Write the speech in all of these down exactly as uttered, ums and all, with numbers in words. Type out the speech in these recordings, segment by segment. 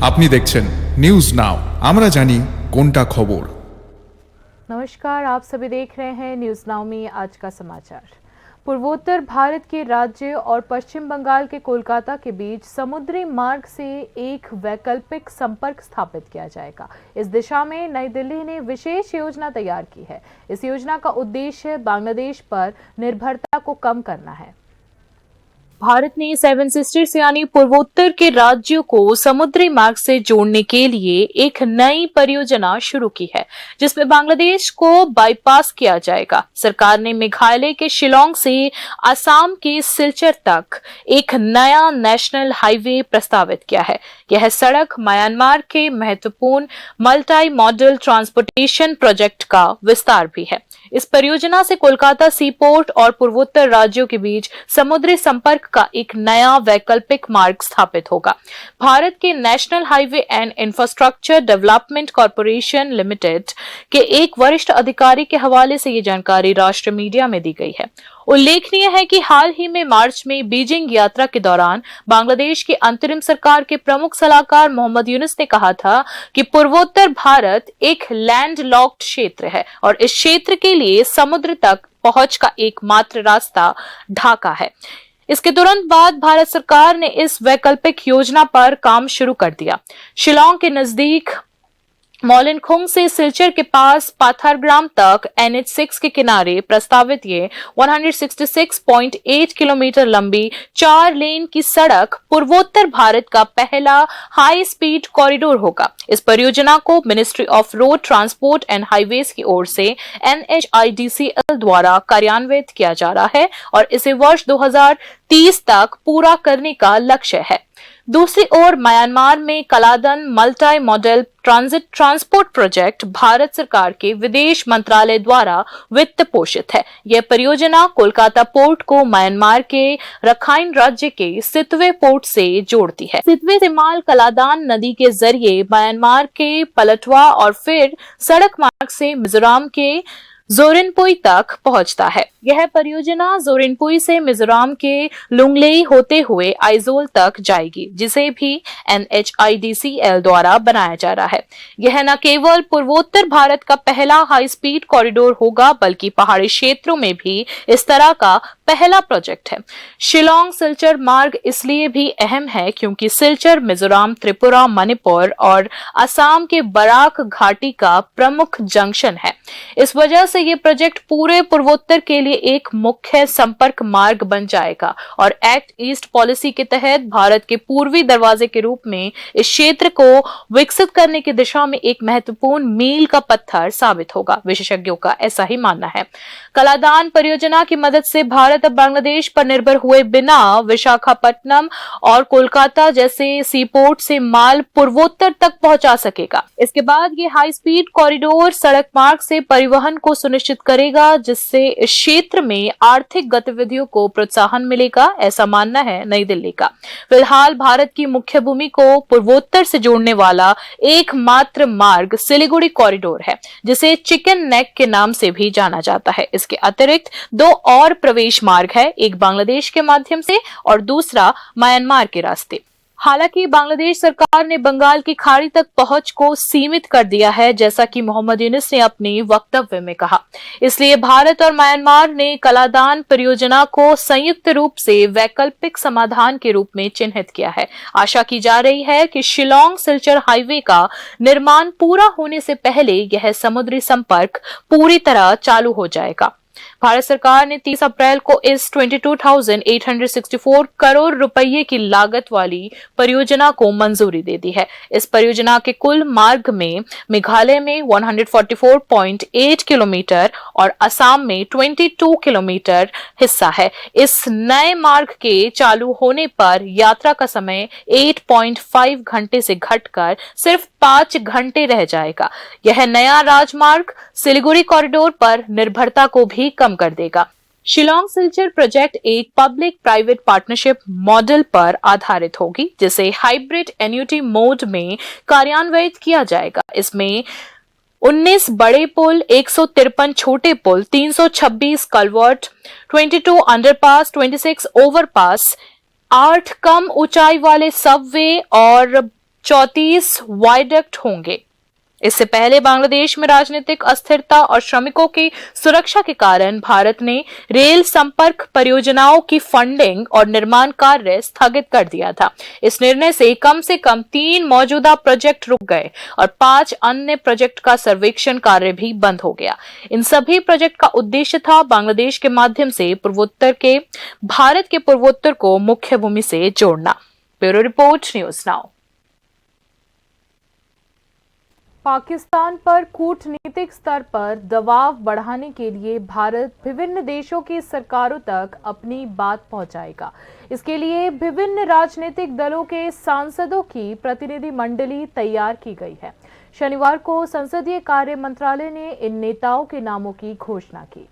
আপনি দেখছেন news now, আমরা জানি কোনটা খবর। नमस्कार, आप सभी देख रहे हैं न्यूज नाउ में आज का समाचार। पूर्वोत्तर भारत के राज्य और पश्चिम बंगाल के कोलकाता के बीच समुद्री मार्ग से एक वैकल्पिक संपर्क स्थापित किया जाएगा। इस दिशा में नई दिल्ली ने विशेष योजना तैयार की है। इस योजना का उद्देश्य बांग्लादेश पर निर्भरता को कम करना है। भारत ने सेवन सिस्टर्स यानी पूर्वोत्तर के राज्यों को समुद्री मार्ग से जोड़ने के लिए एक नई परियोजना शुरू की है, जिसमें बांग्लादेश को बाईपास किया जाएगा। सरकार ने मेघालय के शिलोंग से असम के सिलचर तक एक नया नेशनल हाईवे प्रस्तावित किया है। यह सड़क म्यांमार के महत्वपूर्ण मल्टी मॉडल ट्रांसपोर्टेशन प्रोजेक्ट का विस्तार भी है। इस परियोजना से कोलकाता सीपोर्ट और पूर्वोत्तर राज्यों के बीच समुद्री संपर्क का एक नया वैकल्पिक मार्ग स्थापित होगा। भारत के national highway and infrastructure development corporation limited के एक वरिष्ठ अधिकारी के हवाले से ये जानकारी राष्ट्रीय मीडिया में दी गई है। उल्लेखनीय है कि हाल ही में मार्च में बीजिंग यात्रा के दौरान बांग्लादेश की अंतरिम सरकार के प्रमुख सलाहकार मोहम्मद यूनुस ने कहा था कि पूर्वोत्तर भारत एक लैंडलॉक्ड क्षेत्र है और इस क्षेत्र के लिए समुद्र तक पहुंच का एकमात्र रास्ता ढाका है। इसके तुरंत बाद भारत सरकार ने इस वैकल्पिक योजना पर काम शुरू कर दिया। शिलोंग के नजदीक मौलिनखुंग से सिलचर के पास पाथरग्राम तक एनएच सिक्स के किनारे प्रस्तावित ये one hundred sixty six point eight kilometre लंबी चार लेन की सड़क पूर्वोत्तर भारत का पहला हाई स्पीड कॉरिडोर होगा। इस परियोजना को ministry of road transport and highways की ओर से एनएचआईडीसीएल द्वारा कार्यान्वित किया जा रहा है और इसे वर्ष दो हज़ार तीस तक पूरा करने का लक्ष्य है। दूसरी ओर, म्यांमार में कलादन multi modal transit transport project Bharat सरकार के विदेश मंत्रालय द्वारा वित्त पोषित है। यह परियोजना कोलकाता पोर्ट को म्यांमार के रखाइन राज्य के सितवे पोर्ट से जोड़ती है। सितवे से माल कलादान नदी के जरिए म्यांमार के पलटवा और फिर सड़क मार्ग से मिजोरम के जोरिनपुई तक पहुंचता है। यह परियोजना जोरिनपुई से मिजोरम के लुंगलेई होते हुए आइजोल तक जाएगी, जिसे भी एनएचआईडीसीएल द्वारा बनाया जा रहा है। यह न केवल पूर्वोत्तर भारत का पहला हाई स्पीड कॉरिडोर होगा, बल्कि पहाड़ी क्षेत्रों में भी इस तरह का पहला प्रोजेक्ट है। शिलोंग सिलचर मार्ग इसलिए भी अहम है क्योंकि सिलचर मिजोरम, त्रिपुरा, मणिपुर और असम के बराक घाटी का प्रमुख जंक्शन है। इस वजह से ये प्रोजेक्ट पूरे पूर्वोत्तर के लिए एक मुख्य संपर्क मार्ग बन जाएगा और एक्ट ईस्ट पॉलिसी के तहत भारत के पूर्वी दरवाजे के रूप में इस क्षेत्र को विकसित करने की दिशा में एक महत्वपूर्ण मील का पत्थर साबित होगा। विशेषज्ञों का ऐसा ही मानना है। कलादान परियोजना की मदद से भारत अब बांग्लादेश पर निर्भर हुए बिना विशाखापट्टनम और कोलकाता जैसे सीपोर्ट से माल पूर्वोत्तर तक पहुंचा सकेगा। इसके बाद ये हाई स्पीड कॉरिडोर सड़क मार्ग से परिवहन को सुनिश्चित करेगा, जिससे इस क्षेत्र में आर्थिक गतिविधियों को प्रोत्साहन मिलेगा, ऐसा मानना है नई दिल्ली का। फिलहाल भारत की मुख्य भूमि को पूर्वोत्तर से जोड़ने वाला एकमात्र मार्ग सिलीगुड़ी कॉरिडोर है, जिसे चिकन नेक के नाम से भी जाना जाता है। इसके अतिरिक्त दो और प्रवेश मार्ग है, एक बांग्लादेश के माध्यम से और दूसरा म्यांमार के रास्ते। हालांकि बांग्लादेश सरकार ने बंगाल की खाड़ी तक पहुंच को सीमित कर दिया है, जैसा कि मोहम्मद यूनुस ने अपने वक्तव्य में कहा। इसलिए भारत और म्यांमार ने कलादान परियोजना को संयुक्त रूप से वैकल्पिक समाधान के रूप में चिन्हित किया है। आशा की जा रही है कि शिलोंग सिलचर हाईवे का निर्माण पूरा होने से पहले यह समुद्री संपर्क पूरी तरह चालू हो जाएगा। भारत सरकार ने तीस अप्रैल को इस twenty two thousand eight hundred sixty four crore रुपये की लागत वाली परियोजना को मंजूरी दे दी है। इस परियोजना के कुल मार्ग में मेघालय में one hundred forty four point eight kilometre और असम में ट्वेंटी टू किलोमीटर हिस्सा है। इस नए मार्ग के चालू होने पर यात्रा का समय एट पॉइंट फ़ाइव घंटे से घटकर सिर्फ पाँच घंटे रह जाएगा। यह नया राजमार्ग सिलीगुड़ी कॉरिडोर पर निर्भरता को भी कम कर देगा। शिलोंग सिलचर प्रोजेक्ट एक पब्लिक प्राइवेट पार्टनरशिप मॉडल पर आधारित होगी, जिसे हाइब्रिड एन्युटी मोड में कार्यान्वित किया जाएगा। इसमें उन्नीस बड़े पुल, एक सौ तिरपन छोटे पुल, तीन सौ छब्बीस culvert, twenty two underpass, twenty six overpass, आठ कम ऊंचाई वाले सबवे और चौंतीस वायडक्ट होंगे। इससे पहले बांग्लादेश में राजनीतिक अस्थिरता और श्रमिकों की सुरक्षा के कारण भारत ने रेल संपर्क परियोजनाओं की फंडिंग और निर्माण कार्य स्थगित कर दिया था। इस निर्णय से कम से कम तीन मौजूदा प्रोजेक्ट रुक गए और पांच अन्य प्रोजेक्ट का सर्वेक्षण कार्य भी बंद हो गया। इन सभी प्रोजेक्ट का उद्देश्य था बांग्लादेश के माध्यम से पूर्वोत्तर के, भारत के पूर्वोत्तर को मुख्य भूमि से जोड़ना। Bureau report, news now. Pakistan पर कूटनीतिक स्तर पर दबाव बढ़ाने के लिए भारत विभिन्न देशों की सरकारों तक अपनी बात पहुंचाएगा। इसके लिए विभिन्न राजनीतिक दलों के सांसदों की प्रतिनिधि मंडली तैयार की गई है। शनिवार को संसदीय कार्य मंत्रालय ने इन नेताओं के नामों की घोषणा की।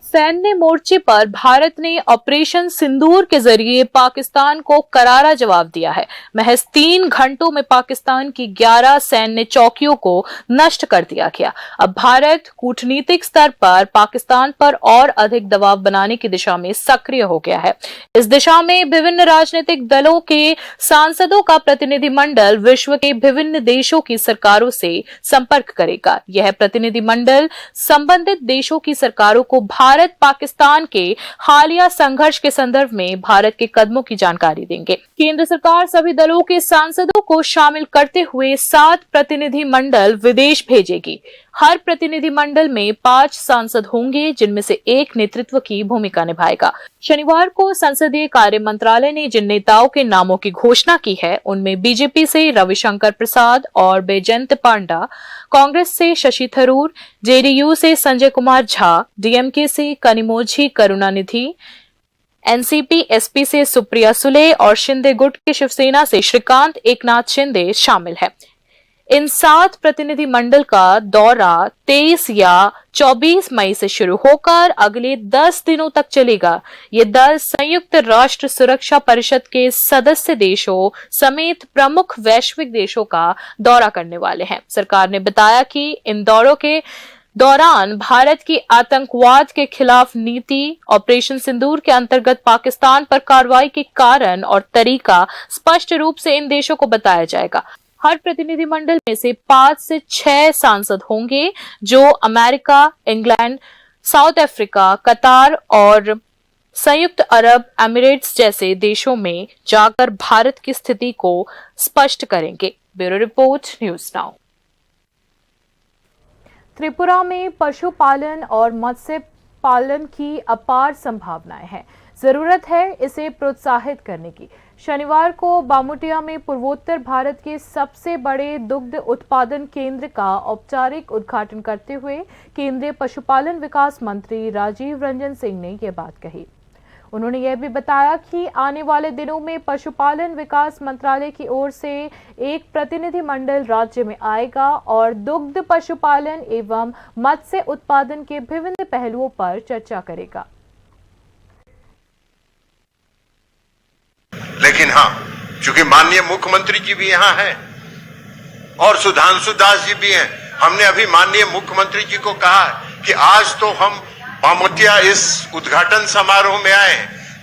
सैन्य मोर्चे पर भारत ने ऑपरेशन सिंदूर के जरिए पाकिस्तान को करारा जवाब दिया है। महज तीन घंटों में पाकिस्तान की ग्यारह सैन्य चौकियों को नष्ट कर दिया गया। अब भारत कूटनीतिक स्तर पर पाकिस्तान पर और अधिक दबाव बनाने की दिशा में सक्रिय हो गया है। इस दिशा में विभिन्न राजनीतिक दलों के सांसदों का प्रतिनिधिमंडल विश्व के विभिन्न देशों की सरकारों से संपर्क करेगा। यह प्रतिनिधिमंडल संबंधित देशों की सरकारों को भारत पाकिस्तान के हालिया संघर्ष के संदर्भ में भारत के कदमों की जानकारी देंगे। केंद्र सरकार सभी दलों के सांसदों को शामिल करते हुए सात प्रतिनिधि मंडल विदेश भेजेगी। हर प्रतिनिधि मंडल में पांच सांसद होंगे, जिनमें से एक नेतृत्व की भूमिका निभाएगा। शनिवार को संसदीय कार्य मंत्रालय ने जिन नेताओं के नामों की घोषणा की है, उनमें बीजेपी से रविशंकर प्रसाद और बैजयंत पांडा, कांग्रेस से शशि थरूर, जेडीयू से संजय कुमार झा, डीएमके से कनिमोझी करुणानिधि, एनसीपी एसपी से सुप्रिया सुले और शिंदे गुट के शिवसेना से श्रीकांत एकनाथ शिंदे शामिल है। इन सात प्रतिनिधि मंडल का दौरा तेईस या चौबीस मई से शुरू होकर अगले दस दिनों तक चलेगा। ये दल संयुक्त राष्ट्र सुरक्षा परिषद के सदस्य देशों समेत प्रमुख वैश्विक देशों का दौरा करने वाले हैं। सरकार ने बताया कि इन दौरों के दौरान भारत की आतंकवाद के खिलाफ नीति, ऑपरेशन सिंदूर के अंतर्गत पाकिस्तान पर कार्रवाई के कारण और तरीका स्पष्ट रूप से इन देशों को बताया जाएगा। हर प्रतिनिधिमंडल में से पांच से छह सांसद होंगे, जो अमेरिका, इंग्लैंड, साउथ अफ्रीका, कतार और संयुक्त अरब एमिरेट्स जैसे देशों में जाकर भारत की स्थिति को स्पष्ट करेंगे। Bureau report, news now. Tripura में पशुपालन और मत्स्य पालन की अपार संभावनाएं हैं। जरूरत है इसे प्रोत्साहित करने की। शनिवार को बामुटिया में पूर्वोत्तर भारत के सबसे बड़े दुग्ध उत्पादन केंद्र का औपचारिक उद्घाटन करते हुए केंद्रीय पशुपालन विकास मंत्री राजीव रंजन सिंह ने ये बात कही। उन्होंने यह भी बताया कि आने वाले दिनों में पशुपालन विकास मंत्रालय की ओर से एक प्रतिनिधिमंडल राज्य में आएगा और दुग्ध पशुपालन एवं मत्स्य उत्पादन के विभिन्न पहलुओं पर चर्चा करेगा। लेकिन हाँ, चूंकि माननीय मुख्यमंत्री जी भी यहाँ हैं और सुधांशु दास जी भी हैं, हमने अभी माननीय मुख्यमंत्री जी को कहा कि आज तो हम बामोटिया इस उद्घाटन समारोह में आए,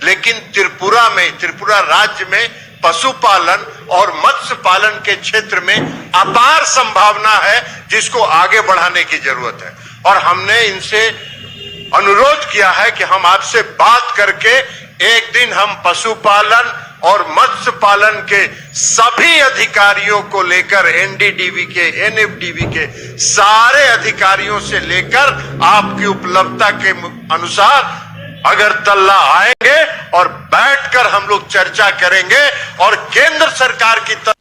लेकिन त्रिपुरा में, त्रिपुरा राज्य में पशुपालन और मत्स्य पालन के क्षेत्र में अपार संभावना है, जिसको आगे बढ़ाने की जरूरत है। और हमने इनसे अनुरोध किया है कि हम आपसे बात करके एक दिन हम पशुपालन और मत्स्य पालन के सभी अधिकारियों को लेकर, एनडीडीबी के, एनएफडीबी के सारे अधिकारियों से लेकर आपकी उपलब्धता के मु-, अनुसार अगरतला आएंगे और बैठकर हम लोग चर्चा करेंगे और केंद्र सरकार की तरफ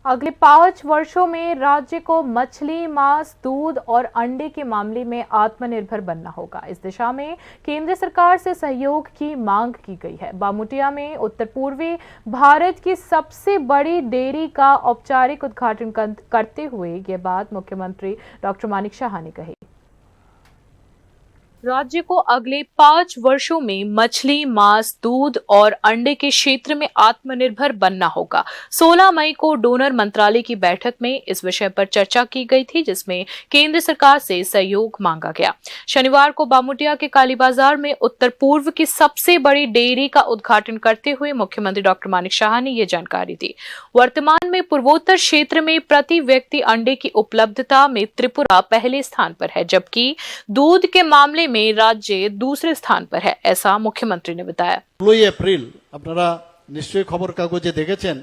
अगले पाँच वर्षों में राज्य को मछली, मांस, दूध और अंडे के मामले में आत्मनिर्भर बनना होगा। इस दिशा में केंद्र सरकार से सहयोग की मांग की गई है। बामुटिया में उत्तर पूर्वी भारत की सबसे बड़ी डेयरी का औपचारिक उद्घाटन कर-, करते हुए ये बात मुख्यमंत्री डॉक्टर मानिक साहा ने कही। राज्य को अगले पाँच वर्षों में मछली, मांस, दूध और अंडे के क्षेत्र में आत्मनिर्भर बनना होगा। सोलह मई को डोनर मंत्रालय की बैठक में इस विषय पर चर्चा की गई थी, जिसमें केंद्र सरकार से सहयोग मांगा गया। शनिवार को बामुटिया के काली बाजार में उत्तर पूर्व की सबसे बड़ी डेयरी का उद्घाटन करते हुए मुख्यमंत्री डॉक्टर मानिक साहा ने ये जानकारी दी। वर्तमान में पूर्वोत्तर क्षेत्र में प्रति व्यक्ति अंडे की उपलब्धता में त्रिपुरा पहले स्थान पर है, जबकि दूध के मामले में राज्य दूसरे स्थान पर है, ऐसा मुख्यमंत्री ने बताया। ষোলোই এপ্রিল আপনারা নিশ্চয়ই খবর কাগজে দেখেছেন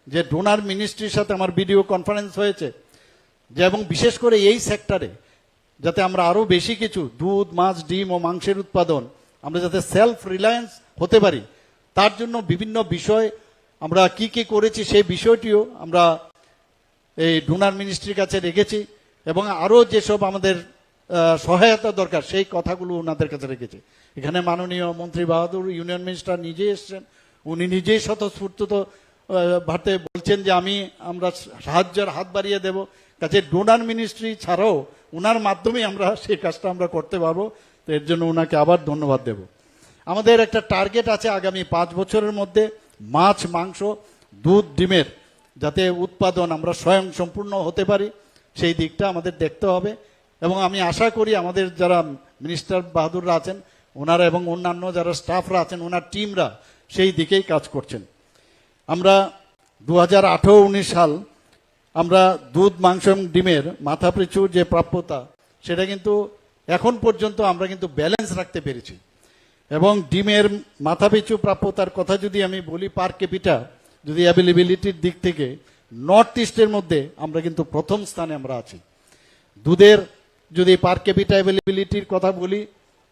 যে ডোনার মিনিস্ট্রির সাথে আমার ভিডিও কনফারেন্স হয়েছে, যে এবং বিশেষ করে এই সেক্টরে যাতে আমরা আরও বেশি কিছু দুধ, মাছ, ডিম ও মাংসের উৎপাদন, আমরা যাতে সেলফ রিলায়েন্স হতে পারি, তার জন্য বিভিন্ন বিষয় আমরা কি কি করেছি সেই বিষয়টিও আমরা এই ডোনার মিনিস্ট্রির কাছে রেখেছি এবং আরও যেসব আমাদের আহ, সহায়তা দরকার সেই কথাগুলো ওনাদের কাছে রেখেছি। এখানে মাননীয় মন্ত্রী বাহাদুর ইউনিয়ন মিনিস্টার নিজে এসছেন, উনি নিজেই স্বতঃস্ফূর্ত আহ, ভাবে বলছেন যে আমি আমরা সাহায্যের হাত বাড়িয়ে দেব। কাজে ডোনার মিনিস্ট্রি ছাড়াও ওনার মাধ্যমেই আমরা সেই কাজটা আমরা করতে পারবো। তো এর জন্য ওনাকে আবার ধন্যবাদ দেব। আমাদের একটা টার্গেট আছে আগামী পাঁচ বছরের মধ্যে মাছ, মাংস, দুধ, ডিমের যাতে উৎপাদন আমরা স্বয়ং সম্পূর্ণ হতে পারি, সেই দিকটা আমাদের দেখতে হবে। এবং আমি আশা করি আমাদের যারা মিনিস্টার বাহাদুররা আছেন, ওনারা এবং অন্যান্য যারা স্টাফরা আছেন, ওনার টিমরা সেই দিকেই কাজ করছেন। আমরা দু হাজার আঠারো উনিশ সাল আমরা দুধ, মাংস এবং ডিমের মাথাপিছু যে প্রাপ্যতা, সেটা কিন্তু এখন পর্যন্ত আমরা কিন্তু ব্যালেন্স রাখতে পেরেছি। এবং ডিমের মাথাপিছু প্রাপ্যতার কথা যদি আমি বলি, পার ক্যাপিটা যদি অ্যাভেলেবিলিটির দিক থেকে নর্থ ইস্টের মধ্যে আমরা কিন্তু প্রথম স্থানে আমরা আছি। দুধের যদি পার ক্যাপিটা অ্যাভেলেবিলিটির কথা বলি,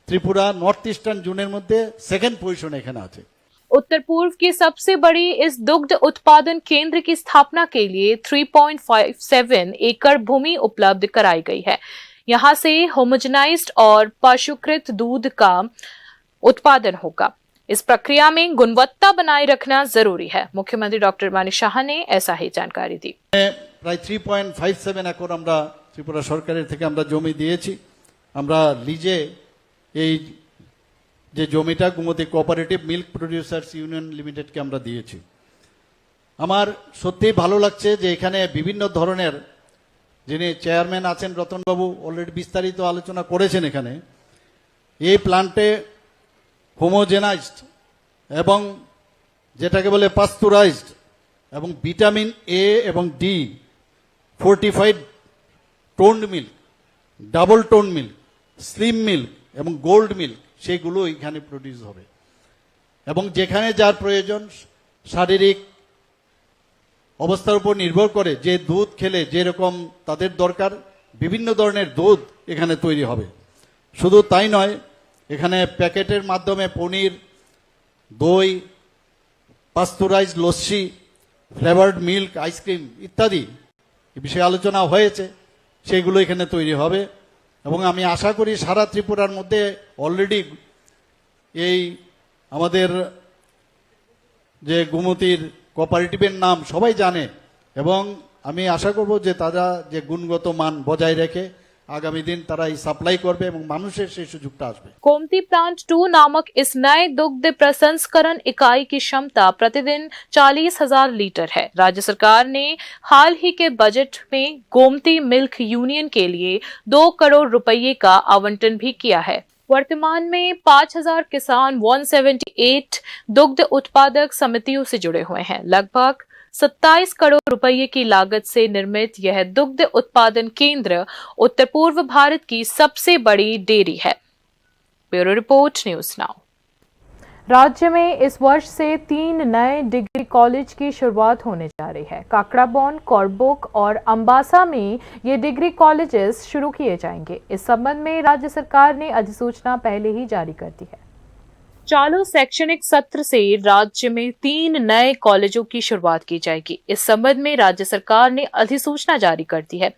ত্রিপুরা নর্থ ইস্টার্ন জোনের মধ্যে সেকেন্ড পজিশনে এখানে আছে। उत्तर पूर्व की सबसे बड़ी इस दुग्ध उत्पादन केंद्र की स्थापना के लिए तीन पॉइंट पाँच सात एकड़ भूमि उपलब्ध कराई गई है। यहां से होमोजेनाइज्ड और पशुकृत दूध का उत्पादन होगा। इस प्रक्रिया में गुणवत्ता बनाए रखना जरूरी है, मुख्यमंत्री डॉक्टर मानिक साहा ने ऐसा ही जानकारी दी। প্রায় three point five seven acre আমরা ত্রিপুরা সরকারের থেকে আমরা জমি দিয়েছি। আমরা লিজে এই যে জমিটা Gomati cooperative milk producers union লিমিটেডকে আমরা দিয়েছি। আমার সত্যিই ভালো লাগছে যে এখানে বিভিন্ন ধরনের, যিনি চেয়ারম্যান আছেন রতনবাবু অলরেডি বিস্তারিত আলোচনা করেছেন এখানে, এই প্ল্যান্টে হোমোজেনাইজড এবং যেটাকে বলে পাস্তুরাইজড এবং ভিটামিন এ এবং D fortified toned milk, double tone milk, slim milk এবং গোল্ড মিল্ক, সেগুলো এখানে প্রডিউস হবে। এবং যেখানে যার প্রয়োজন, শারীরিক অবস্থার উপর নির্ভর করে যে দুধ খেলে যেরকম তাদের দরকার, বিভিন্ন ধরনের দুধ এখানে তৈরি হবে। শুধু তাই নয়, এখানে প্যাকেটের মাধ্যমে পনির, দই, পাস্তুরাইজ লস্যি, ফ্লেভার্ড মিল্ক, আইসক্রিম ইত্যাদি এ বিষয়ে আলোচনা হয়েছে, সেগুলো এখানে তৈরি হবে। এবং আমি আশা করি সারা ত্রিপুরার মধ্যে অলরেডি এই আমাদের যে গোমতীর কোঅপারেটিভের নাম সবাই জানে, এবং আমি আশা করব যে তারা যে গুণগত মান বজায় রেখে আগামী দিন তারা এই সাপ্লাই করবে এবং মানুষের সেই সুযোগটা আসবে। गोमती प्लांट टू नामक इस नए दुग्ध प्रसंस्करण इकाई की क्षमता प्रतिदिन चालीस हजार लीटर है। राज्य सरकार ने हाल ही के बजट में गोमती मिल्क यूनियन के लिए दो करोड़ रुपये का आवंटन भी किया है। वर्तमान में पाँच हजार किसान एक सौ अट्ठासी दुग्ध उत्पादक समितियों से जुड़े हुए हैं। लगभग सत्ताईस करोड़ रुपये की लागत से निर्मित यह दुग्ध उत्पादन केंद्र उत्तर पूर्व भारत की सबसे बड़ी डेयरी है। Bureau report, news now. राज्य में इस वर्ष से तीन नए डिग्री कॉलेज की शुरुआत होने जा रही है। काकड़ाबौन, कोरबुक और अम्बासा में ये डिग्री कॉलेजेस शुरू किए जाएंगे। इस संबंध में राज्य सरकार ने अधिसूचना पहले ही जारी कर दी है। चालू शैक्षणिक सत्र से राज्य में तीन नए कॉलेजों की शुरुआत की जाएगी। इस संबंध में राज्य सरकार ने अधिसूचना जारी कर दी है।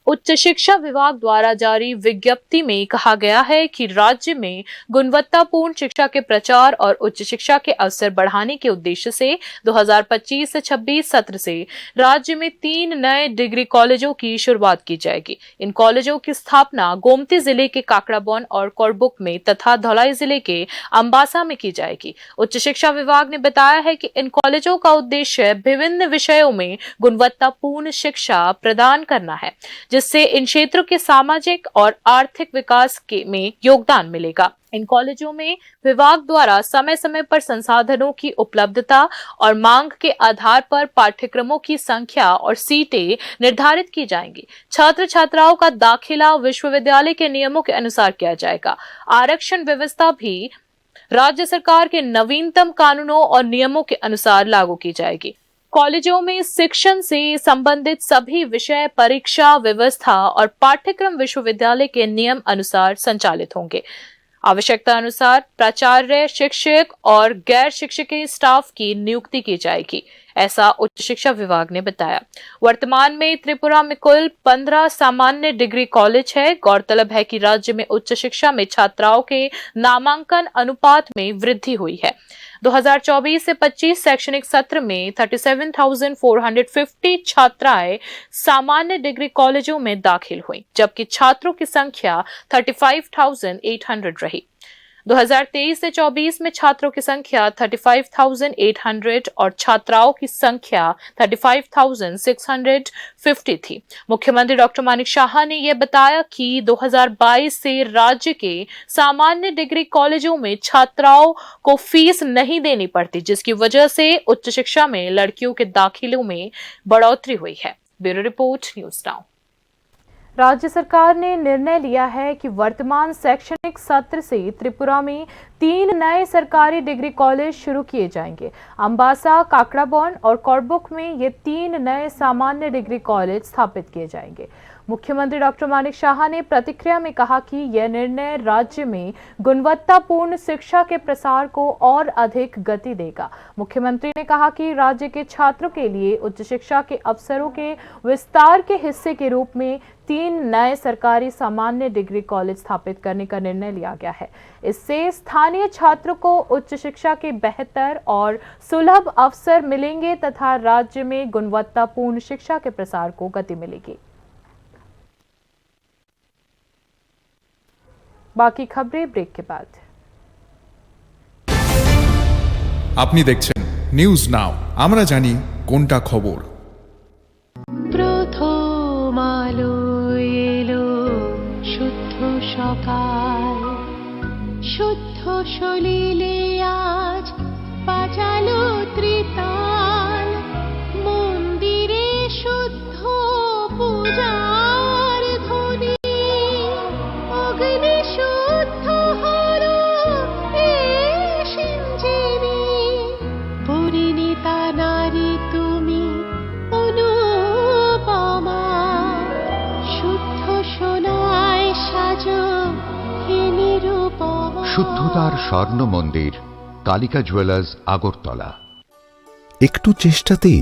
उच्च शिक्षा विभाग द्वारा जारी विज्ञप्ति में कहा गया है कि राज्य में गुणवत्तापूर्ण शिक्षा के प्रचार और उच्च शिक्षा के अवसर बढ़ाने के उद्देश्य से दो हज़ार पच्चीस से छब्बीस सत्र से राज्य में तीन नए डिग्री कॉलेजों की शुरुआत की जाएगी। इन कॉलेजों की स्थापना गोमती जिले के काकड़ाबौन और कोरबुक में तथा धलाई जिले के अम्बासा में की जाएगी। उच्च शिक्षा विभाग ने बताया है कि इन कॉलेजों का उद्देश्य विभिन्न विषयों में गुणवत्तापूर्ण शिक्षा प्रदान करना है, जिससे इन क्षेत्रों के सामाजिक और आर्थिक विकास के, में योगदान मिलेगा। इन कॉलेजों में विभाग द्वारा समय-समय पर संसाधनों की उपलब्धता और मांग के आधार पर पाठ्यक्रमों की संख्या और सीटें निर्धारित की जाएंगी। छात्र-छात्राओं का दाखिला विश्वविद्यालय के नियमों के अनुसार किया जाएगा। आरक्षण व्यवस्था भी राज्य सरकार के नवीनतम कानूनों और नियमों के अनुसार लागू की जाएगी। कॉलेजों में शिक्षण से संबंधित सभी विषय, परीक्षा, व्यवस्था और पाठ्यक्रम विश्वविद्यालय के नियम अनुसार संचालित होंगे। आवश्यकता अनुसार प्राचार्य, शिक्षक और गैर शिक्षकीय स्टाफ की नियुक्ति की जाएगी, ऐसा उच्च शिक्षा विभाग ने बताया। वर्तमान में त्रिपुरा में कुल पन्द्रह सामान्य डिग्री कॉलेज है। गौरतलब है कि राज्य में उच्च शिक्षा में छात्राओं के नामांकन अनुपात में वृद्धि हुई है। दो हज़ार चौबीस से पच्चीस शैक्षणिक सत्र में thirty seven thousand four hundred fifty छात्राएं सामान्य डिग्री कॉलेजों में दाखिल हुई, जबकि छात्रों की संख्या thirty five thousand eight hundred रही। दो हज़ार तेईस से चौबीस में छात्रों की संख्या thirty five thousand eight hundred और छात्राओं की संख्या thirty five thousand six hundred fifty थी। मुख्यमंत्री डॉक्टर मानिक साहा ने यह बताया कि दो हज़ार बाईस से राज्य के सामान्य डिग्री कॉलेजों में छात्राओं को फीस नहीं देनी पड़ती, जिसकी वजह से उच्च शिक्षा में लड़कियों के दाखिलों में बढ़ोतरी हुई है। Bureau report, news now. राज्य सरकार ने निर्णय लिया है कि वर्तमान शैक्षणिक सत्र से त्रिपुरा में तीन नए सरकारी डिग्री कॉलेज शुरू किए जाएंगे। अम्बासा, काकड़ाबौन और कोरबुक में ये तीन नए सामान्य डिग्री कॉलेज स्थापित किए जाएंगे। मुख्यमंत्री डॉक्टर मानिक साहा ने प्रतिक्रिया में कहा कि यह निर्णय राज्य में गुणवत्तापूर्ण शिक्षा के प्रसार को और अधिक गति देगा। मुख्यमंत्री ने कहा कि राज्य के छात्रों के लिए उच्च शिक्षा के अवसरों के विस्तार के हिस्से के रूप में तीन नए सरकारी सामान्य डिग्री कॉलेज स्थापित करने का निर्णय लिया गया है। इससे स्थानीय छात्रों को उच्च शिक्षा के बेहतर और सुलभ अवसर मिलेंगे तथा राज्य में गुणवत्तापूर्ण शिक्षा के प्रसार को गति मिलेगी। बाकी खबरें ब्रेक के बाद। আপনি দেখছেন নিউজ নাও। আমরা জানি কোনটা খবর। প্রথম আলো এলো শুদ্ধ সকাল, শুদ্ধ সলিলে আজ বাজালো ত্রিতাল। মন্দিরে শুদ্ধ পূজার ধ্বনি, অগ্নি শুদ্ধ হলো এ সিঞ্জেনি। পরিণীতা নারী তুমি অনুপমা, শুদ্ধ সোনায় সাজো হে নিরুপমা। শুদ্ধতার স্বর্ণ মন্দির, কালিকা জুয়েলার্স, আগরতলা। একটু চেষ্টাতেই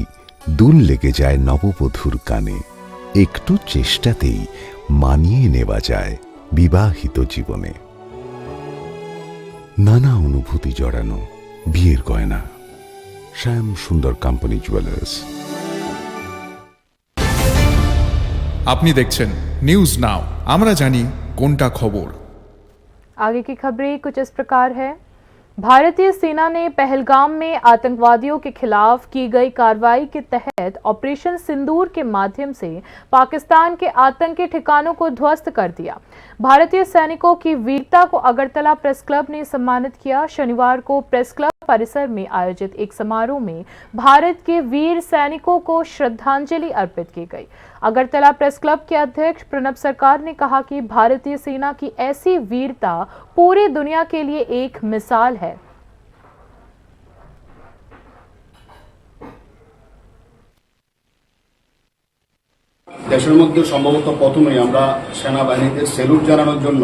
দুল লেগে যায় নববধূর কানে, একটু চেষ্টাতেই মানিয়ে নেওয়া যায় বিবাহিত জীবনে। নানা অনুভূতি জড়ানো বিয়ের গয়না। শ্যাম সুন্দর কোম্পানি জুয়েলার্স। আপনি দেখছেন নিউজ নাও। আমরা জানি কোনটা খবর। आगे की खबरें कुछ इस प्रकार है। भारतीय सेना ने पहलगाम में आतंकवादियों के खिलाफ की गई कार्रवाई के तहत ऑपरेशन सिंदूर के माध्यम से पाकिस्तान के आतंकी ठिकानों को ध्वस्त कर दिया। भारतीय सैनिकों की वीरता को अगरतला प्रेस क्लब ने सम्मानित किया। शनिवार को प्रेस क्लब परिसर में आयोजित एक समारोह में भारत के वीर सैनिकों को श्रद्धांजलि अर्पित की गई। अगरतला प्रेस क्लब के अध्यक्ष प्रणब सरकार ने कहा कि भारतीय सेना की ऐसी वीरता पूरी दुनिया के लिए एक मिसाल है। দেশের মধ্যে সম্ভবত প্রথমেই আমরা সেনাবাহিনীকে স্যালুট জানানোর জন্য,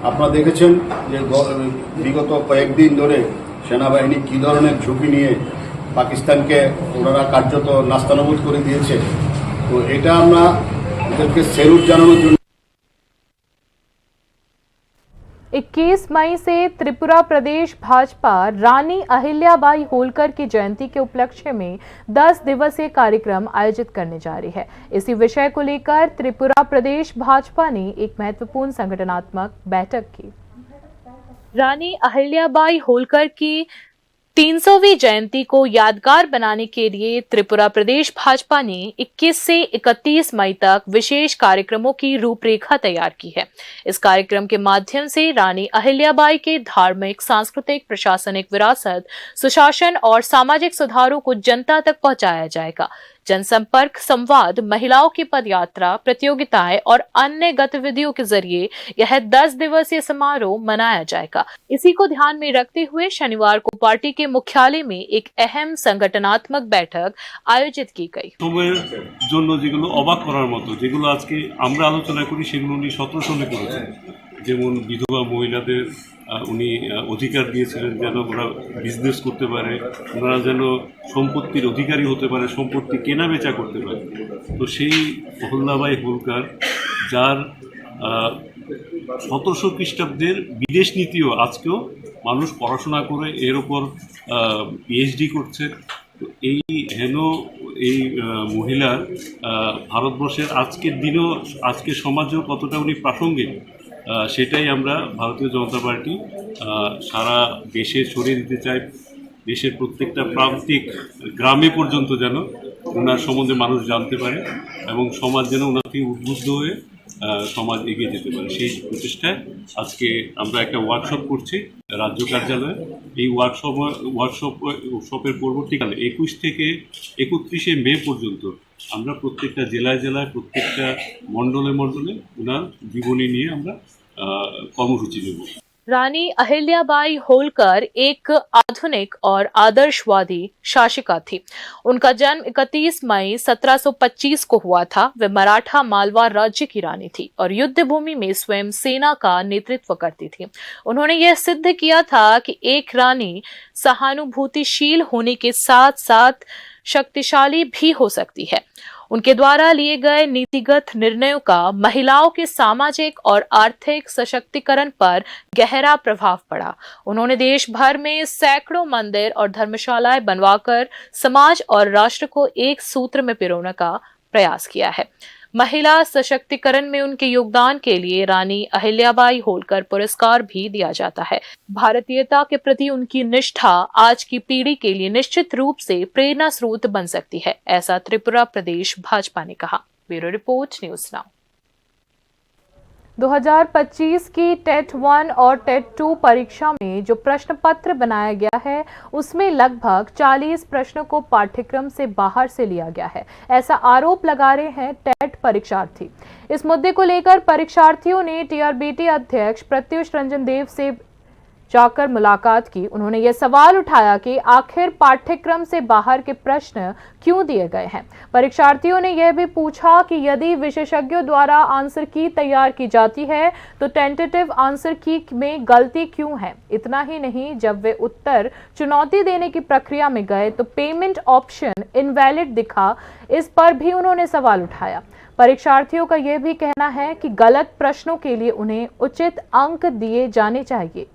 আপনারা দেখেছেন যে গ-, বিগত কয়েকদিন ধরে সেনাবাহিনী কী ধরনের ঝুঁকি নিয়ে পাকিস্তানকে ওনারা কার্যত নাস্তানাবুদ করে দিয়েছে। তো এটা আমরা তাদেরকে স্যালুট জানানোর জন্য। इक्कीस मई से त्रिपुरा प्रदेश भाजपा रानी अहिल्याबाई होलकर की जयंती के उपलक्ष्य में दस दिवसीय कार्यक्रम आयोजित करने जा रही है। इसी विषय को लेकर त्रिपुरा प्रदेश भाजपा ने एक महत्वपूर्ण संगठनात्मक बैठक की। रानी अहिल्याबाई होलकर की तीन सौवीं जयंती को यादगार बनाने के लिए त्रिपुरा प्रदेश भाजपा ने इक्कीस से इकतीस मई तक विशेष कार्यक्रमों की रूपरेखा तैयार की है। इस कार्यक्रम के माध्यम से रानी अहिल्याबाई के धार्मिक, सांस्कृतिक, प्रशासनिक विरासत, सुशासन और सामाजिक सुधारों को जनता तक पहुंचाया जाएगा। जनसंपर्क, संवाद, महिलाओं की पदयात्रा, प्रतियोगिताएं और अन्य गतिविधियों के जरिए यह दस दिवसीय समारोह मनाया जाएगा। इसी को ध्यान में रखते हुए शनिवार को पार्टी के मुख्यालय में एक अहम संगठनात्मक बैठक आयोजित की गई। সময়ের জন্য যেগুলো অবাক করার মতো, যেগুলো আজকে আমরা আলোচনা করি, সেগুলো উনি সতেরোশো সালে করেছেন। যেমন বিধবা মহিলাদের, আহ, উনি, আহ, অধিকার দিয়েছিলেন যেন ওরা বিজনেস করতে পারে, ওনারা যেন সম্পত্তির অধিকারী হতে পারে, সম্পত্তি কেনা বেচা করতে পারে। তো সেই অহল্যাবাই হোলকার, যার, আহ, সতেরোশো খ্রিস্টাব্দের বিদেশ নীতিও আজকেও মানুষ পড়াশোনা করে এর উপর, আহ, পিএইচডি করছে। তো এই হেন, এই, আহ, মহিলার, আহ, ভারতবর্ষের আজকের দিনেও, আজকের সমাজেও কতটা উনি প্রাসঙ্গিক, আহ, সেটাই আমরা ভারতীয় জনতা পার্টি, আহ, সারা দেশে ছড়িয়ে দিতে চাই। দেশের প্রত্যেকটা প্রান্তিক গ্রামে পর্যন্ত যেন ওনার সম্বন্ধে মানুষ জানতে পারে এবং সমাজ যেন ওনার থেকে উদ্বুদ্ধ হয়ে, আহ, সমাজ এগিয়ে যেতে পারে। সেই প্রচেষ্টায় আজকে আমরা একটা ওয়ার্কশপ করছি রাজ্য কার্যালয়ে। এই ওয়ার্কশপ, ওয়ার্কশপ, শপের পরবর্তীকালে একুশ থেকে একত্রিশে মে পর্যন্ত আমরা প্রত্যেকটা জেলায় জেলায়, প্রত্যেকটা মণ্ডলে মণ্ডলে ওনার জীবনী নিয়ে আমরা, আহ, কর্মসূচি নেব। रानी अहिल्याबाई होलकर एक आधुनिक और आदर्शवादी शासिका थी। उनका जन्म इकतीस मई सत्रह सौ पच्चीस को हुआ था। वे मराठा मालवा राज्य की रानी थी और युद्ध भूमि में स्वयं सेना का नेतृत्व करती थी। उन्होंने यह सिद्ध किया था कि एक रानी सहानुभूतिशील होने के साथ-साथ शक्तिशाली भी हो सकती है। उनके द्वारा लिए गए नीतिगत निर्णयों का महिलाओं के सामाजिक और आर्थिक सशक्तिकरण पर गहरा प्रभाव पड़ा। उन्होंने देश भर में सैकड़ों मंदिर और धर्मशालाएं बनवाकर समाज और राष्ट्र को एक सूत्र में पिरोने का प्रयास किया है। महिला सशक्तिकरण में उनके योगदान के लिए रानी अहिल्याबाई होलकर पुरस्कार भी दिया जाता है। भारतीयता के प्रति उनकी निष्ठा आज की पीढ़ी के लिए निश्चित रूप से प्रेरणा स्रोत बन सकती है, ऐसा त्रिपुरा प्रदेश भाजपा ने कहा। Bureau report, news now. दो हज़ार पच्चीस की टेट वन और टेट टू परीक्षा में जो प्रश्न पत्र बनाया गया है, उसमें लगभग चालीस प्रश्नों को पाठ्यक्रम से बाहर से लिया गया है, ऐसा आरोप लगा रहे हैं टेट परीक्षार्थी। इस मुद्दे को लेकर परीक्षार्थियों ने टीआरबीटी अध्यक्ष प्रत्युष रंजन देव से जाकर मुलाकात की। उन्होंने यह सवाल उठाया कि आखिर पाठ्यक्रम से बाहर के प्रश्न क्यों दिए गए हैं। परीक्षार्थियों ने यह भी पूछा कि यदि विशेषज्ञों द्वारा आंसर की तैयार की जाती है, तो टेंटेटिव आंसर की में गलती क्यों है। इतना ही नहीं, जब वे उत्तर चुनौती देने की प्रक्रिया में गए, तो पेमेंट ऑप्शन इनवैलिड दिखा। इस पर भी उन्होंने सवाल उठाया। परीक्षार्थियों का यह भी कहना है कि गलत प्रश्नों के लिए उन्हें उचित अंक दिए जाने चाहिए।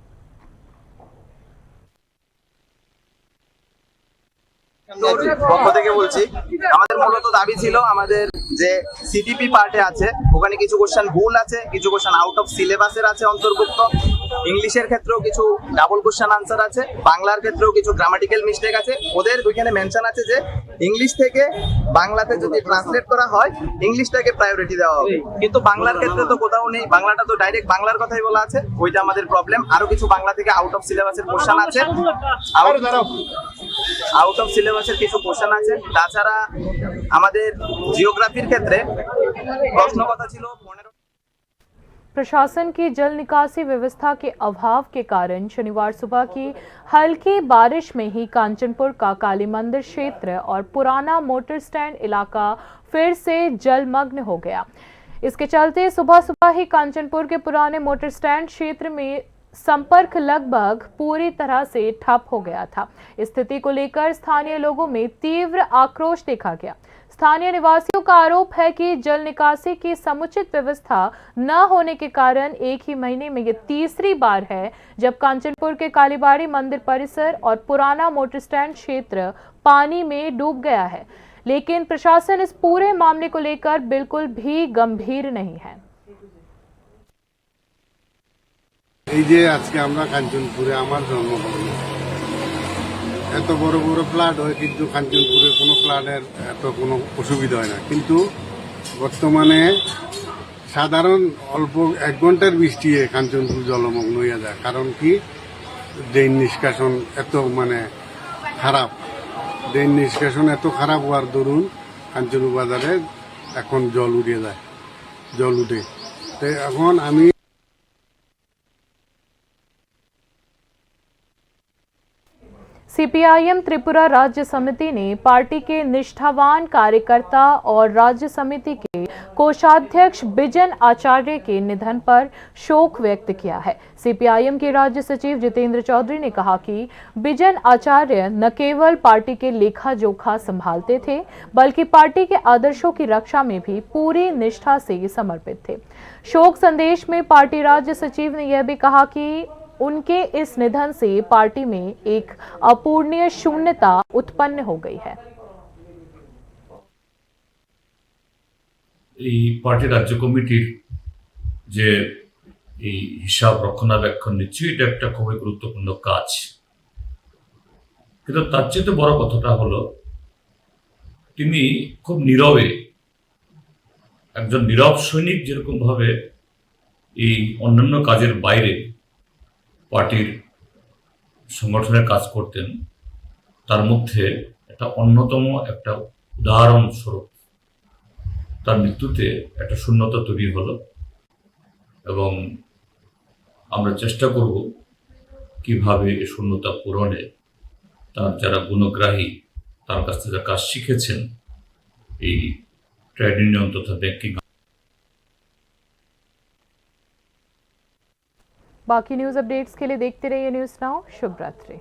পক্ষ থেকে বলছি, আমাদের মূলত দাবি ছিল, আমাদের যে সিটিপি পার্টে আছে, ওখানে কিছু কোশ্চেন ভুল আছে, কিছু কোশ্চেন আউট অফ সিলেবাসের আছে অন্তর্ভুক্ত, ইংলিশের ক্ষেত্রেও কিছু ডাবল কোশ্চেন আনসার আছে, বাংলার ক্ষেত্রেও কিছু গ্রামাটিক্যাল মিস্টেক আছে। ওদের ওইখানে মেনশন আছে যে ইংলিশ থেকে বাংলাতে যদি ট্রান্সলেট করা হয়, ইংলিশটাকে প্রায়োরিটি দেওয়া হবে, কিন্তু বাংলার ক্ষেত্রে তো কোথাও নেই। বাংলাটা তো ডাইরেক্ট বাংলার কথাই বলা আছে, ওইটা আমাদের প্রবলেম। আরো কিছু বাংলা থেকে আউট অফ সিলেবাসের কোশ্চেন আছে, আউট আউট অফ সিলেবাসের কিছু কোশ্চেন আছে। তাছাড়া আমাদের জিওগ্রাফির ক্ষেত্রে প্রশ্ন কথা ছিল পনেরো। प्रशासन की जल निकासी व्यवस्था के अभाव के कारण शनिवार सुबह की हल्की बारिश में ही कांचनपुर का काली मंदिर क्षेत्र और पुराना मोटर स्टैंड इलाका फिर से जलमग्न हो गया। इसके चलते सुबह सुबह ही कांचनपुर के पुराने मोटर स्टैंड क्षेत्र में संपर्क लगभग पूरी तरह से ठप हो गया था। स्थिति को लेकर स्थानीय लोगों में तीव्र आक्रोश देखा गया। स्थानीय निवासियों का आरोप है कि जल निकासी की समुचित व्यवस्था न होने के कारण एक ही महीने में ये तीसरी बार है जब कांचनपुर के कालीबाड़ी मंदिर परिसर और पुराना मोटर स्टैंड क्षेत्र पानी में डूब गया है, लेकिन प्रशासन इस पूरे मामले को लेकर बिल्कुल भी गंभीर नहीं है। এই যে আজকে আমরা কাঞ্চনপুরে, আমার জন্মভূমি, এত বড় বড় ফ্লাড হয়, কিন্তু কাঞ্চনপুরে কোনো ফ্লাডের এত কোনো অসুবিধা হয় না। কিন্তু বর্তমানে সাধারণ অল্প এক ঘন্টার বৃষ্টিয়ে কাঞ্চনপুর জলমগ্ন হয়ে যায়। কারণ কি? ড্রেন নিষ্কাশন এত মানে খারাপ, ড্রেন নিষ্কাশন এত খারাপ হওয়ার দরুন কাঞ্চনপুর বাজারে এখন জল উঠে যায়, জল উঠে। তো এখন আমি सीपीआईएम त्रिपुरा राज्य समिति ने पार्टी के निष्ठावान कार्यकर्ता और राज्य समिति के कोषाध्यक्ष बिजन आचार्य के निधन पर शोक व्यक्त किया है। सीपीआईएम के राज्य सचिव जितेंद्र चौधरी ने कहा कि बिजन आचार्य न केवल पार्टी के लेखा जोखा संभालते थे, बल्कि पार्टी के आदर्शों की रक्षा में भी पूरी निष्ठा से समर्पित थे। शोक संदेश में पार्टी राज्य सचिव ने यह भी कहा कि उनके इस निधन से पार्टी में एक अपूरणीय शून्यता उत्पन्न हो गई है। এই পার্টি রাজ্য কমিটির যে এই হিসাব রক্ষণাবেক্ষণ নিশ্চয়ই এটা একটা খুবই গুরুত্বপূর্ণ কাজ। কিন্তু তার চেয়ে বড় কথাটা হলো, তিনি খুব নীরবে, একজন নীরব সৈনিক যেরকম ভাবে এই অন্যান্য কাজের বাইরে পার্টির সংগঠনের কাজ করতেন, তার মধ্যে একটা অন্যতম একটা উদাহরণ স্বরূপ তার মৃত্যুতে একটা শূন্যতা তৈরি হলো। এবং আমরা চেষ্টা করব কিভাবে এই শূন্যতা পূরণে তার যারা গুণগ্রাহী, তার কাছ থেকে যারা কাজ শিখেছেন এই ট্রেড ইউনিয়ন তথা ব্যাংকিং। बाकी न्यूज अपडेट्स के लिए देखते रहिए न्यूज नाउ। शुभ रात्रि।